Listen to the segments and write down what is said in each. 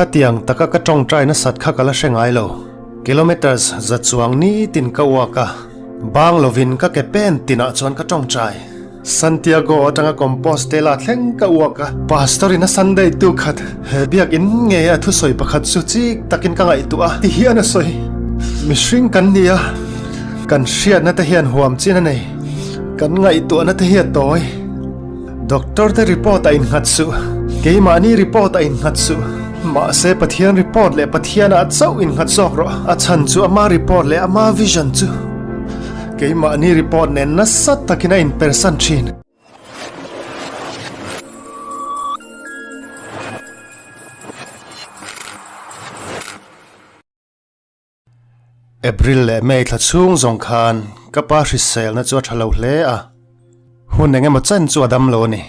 Khatiang taka ka tawngtai nasat kha ka la hre ngai lo. Kilometres za chuang nitin ka uak a, bang lovin ka ke pen tinah chuan ka tawngtai. Santiago atanga Compostela thleng ka uak a, Pastor in a Sunday tu khat he biakinn ngei a thusawi pakhat chu chik takin ka ngaihtuah a, ti hian a sawi. Mihring kan ni a, kan hriatna te hian huam chin a nei, kan ngaihtuahna te hi a tawi. Doctor te report a innghat suh, keimahni report a innghat suh. Mahse Pathian report leh Pathian ah chauh innghat zawk rawh, a chhan chu ama report leh ama vision chu keimahni report nen nasa takin a inpersan thin. April leh May thla chhung zawng khan ka pa hriselna chu a tha lo hle a, hun eng emaw chen chu a dam lo a ni.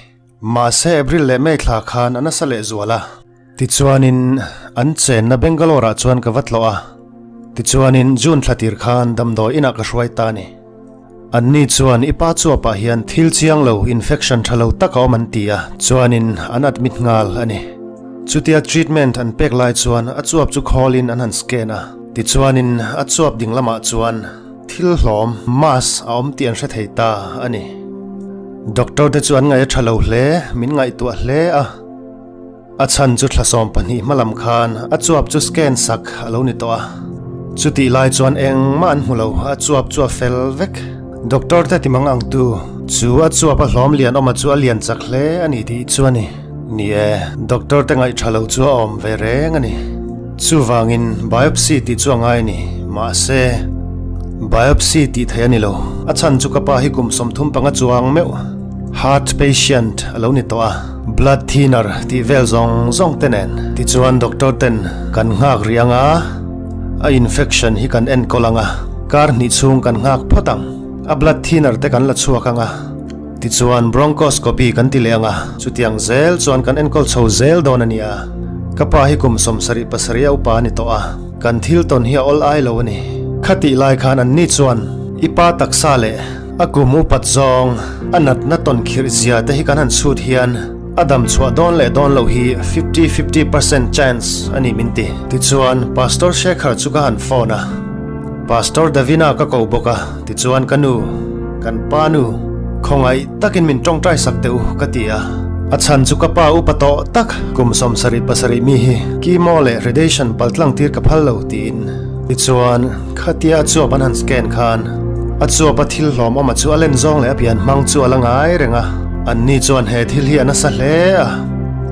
Mahse April leh May thla khan a nasa leh zual a. Tichuanin an chenna Bangalore ah chuan ka va tlawh a, tichuanin June thla tir khan damdawi inah ka hruai ta a ni. Anni chuan i pa chuapah hian thil chiang lo, infection tha lo tak a awm an ti a, chuanin an admit nghal a ni. Chutia treatment an pek lai chuan a chuap chu khawlin an han scan a, tichuanin a chuap ding lamah chuan thil hlawm, mass, a awm tih an hre thei ta a ni. Doctor te chu an ngaih a tha lo hle, min ngaihtuah hle a. A chhan chu thla 12 hmalam khan a chuap chu scan sak a lo ni tawh a. Chutih lai chuan engmah an hmu lo, a chuap chu a fel vek. Doctor te timang ang tu chu a chuap a hlawm lian awma chu a lian chak hle a ni tih chu a ni. Ni e, doctor te ngaih tha lo chu a awm ve reng a ni. Chuvangin biopsy tih chu a ngai a ni. Mahse, biopsy tih theih a ni lo. A chhan chu ka pa hi kum 35 chuang meuh. Heart patient a lo ni tawh a, blood thinner tih vel zawng zawng te nen. Tichuan doctor ten kan nghak rih ang a, a infection hi kan enkawl ang a, kar hnih chhung kan nghak phawt ang. A blood thinner te kan la chhuak ang a, tichuan bronchoscopy kan ti leh ang a, chutiang zel chuan kan enkawl chho zel dawn a nia. Ka pa hi kum 77 a upa a ni tawh a, kan thil tawn hi a awl ai lo a ni. Khatih lai khan anni chuan i pa taksa leh A kum upat zawng, a natna tawn khirh zia te hi kan han chhut hian a dam chhuah dawn leh dawn loh hi fifty fifty percent chance a ni min ti. Tichuan, Pastor Shekhar chu ka han phone a, Pastor Davina ka ko bawk a, tichuan ka nu, kan pa nu, khawngaih takin min tawngtai sak teh u ka ti a. A chhan chu ka pa upa tawh tak, kum 77 mi hi chemo leh radiation paltlang tir ka phal lo tiin. Tichuan, Khatia a chuap an han scan khan a chuap a thil hlawm awma chu a len zawng leh a pian hmang chu a la ngai reng a, anni chuan he thil hi a nasa hle a,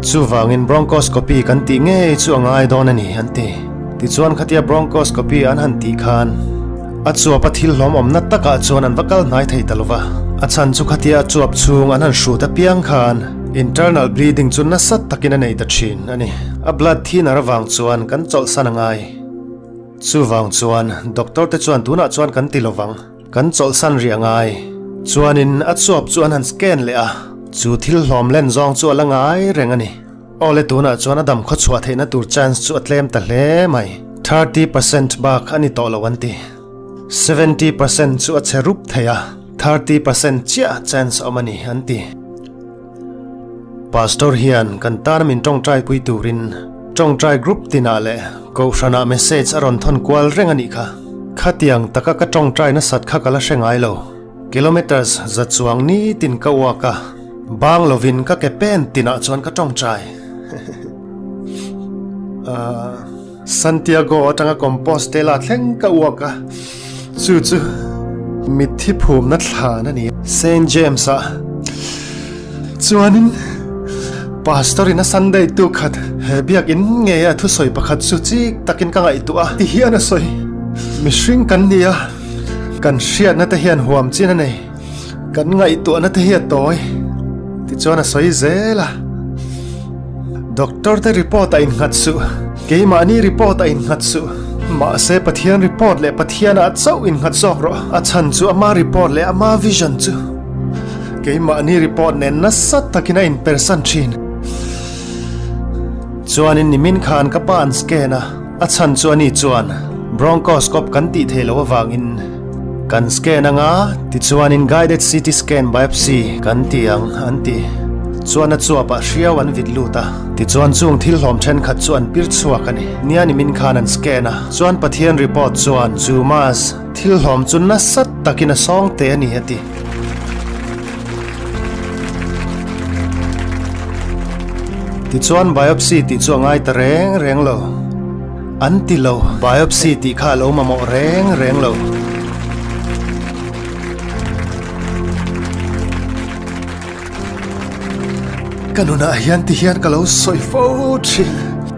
chuvangin bronchoscopy kan tih ngei chu a ngai dawn a ni an ti. Tichuan khatia bronchoscopy an han tih khan a chuap a thil hlawm awmna takah chuan an va kal hnai thei ta lova, a chhan chu khatia a chuap chhung an han hrut apiang khan internal bleeding chu nasa takin a nei ta thin a ni. A blood thinner avang chuan kan chawlhsan a ngai. Chuvang chuan doctor te chuan tunah chuan kan ti lovang, kan chawlhsan rih a ngai. Chuanin a chuap chu an han scan leh a, chu thil hlawm len zawng chu a la ngai reng a ni. Awle tunah chuan a dam khaw chhuah theihna tur chance chu a tlem ta hle mai. 30% bak a ni tawh lo an ti. 70% chu a che rup thei a, 30% chiah chance a awm a ni an ti. Pastor hian kan tana min tawngtai pui turin tawngtai group tinah leh kohhranah message a rawn thawn kual reng a nih kha. Khatiang taka ka tawngtai nasat kha ka la hre ngai lo. Kilometres za chuang nitin ka uak a, bang lovin ka ke pen tinah chuan ka tawngtai. Santiago atanga Compostela thleng ka uak a, chu chu mitthi phumna thlan a ni. Saint James-a chuanin Pastor-in a Sunday tu khat he biakinn ngei a thusawi pakhat chu chik takin ka ngaihtuah a, ti hian a sawi. Mihring kan ni a, kan hriatna te hian huam chin a nei, kan ngaihtuahna te hi a tawi, tichuan a sawi zel a. Doctor te report a innghat suh, keimahni report a innghat suh. Mahse Pathian report leh Pathian ah chauh innghat zawk rawh, a chhan chu ama report leh ama vision chu keimahni report nen nasa takin a inpersan thin. Chuanin nimin khan ka pa an scan a, a chhan chu ani chuan bronchoscope kan tih theih loh avangin kan scan anga tichuanin guided CT scan biopsy kan ti ang an ti. Chuan a chuapah hriau an vit lut a. Tichuan chung thil hlawm thenkhat chu an pir chhuak a ni. Nia nimin khan an scan a. Chuan Pathian report chuan chu mass thil hlawm chu nasa takin a sawng teh a ni a ti. Tichuan biopsy tih chu a ngai ta reng reng lo. An ti lo. Biopsy tih kha a lo mamawh reng reng lo. Ka nunah hian ti hian ka lo sawi fo thin.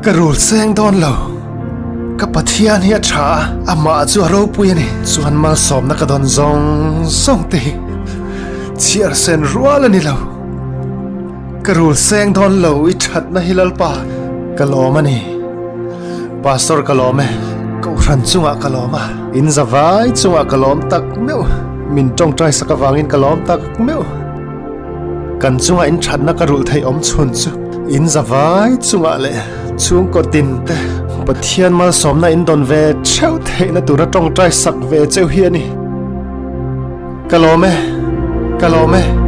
Ka rul seng dawn lo. Ka Pathian hi a tha a, amah chu a ropui a ni. Chuan malsawmna ka dawn zawng zawng te hi chhiar sen rual a ni lo. Ka rul seng dawn lo i thatna hi Lalpa ka lawm a ni. Pastor ka lawm e, Kohhran chungah ka lawm a, in zavai chungah ka lawm tak meuh, min tawngtai sak avangin ka lawm tak meuh. Kan chunga in thatna ka rulh theih awm chhun chu in zavai chungah leh chhungkaw tin te Pathian malsawmna in dawn ve theuh theihna tura tawngtai sak ve cheu hi a ni. Ka lawm e, ka lawm e.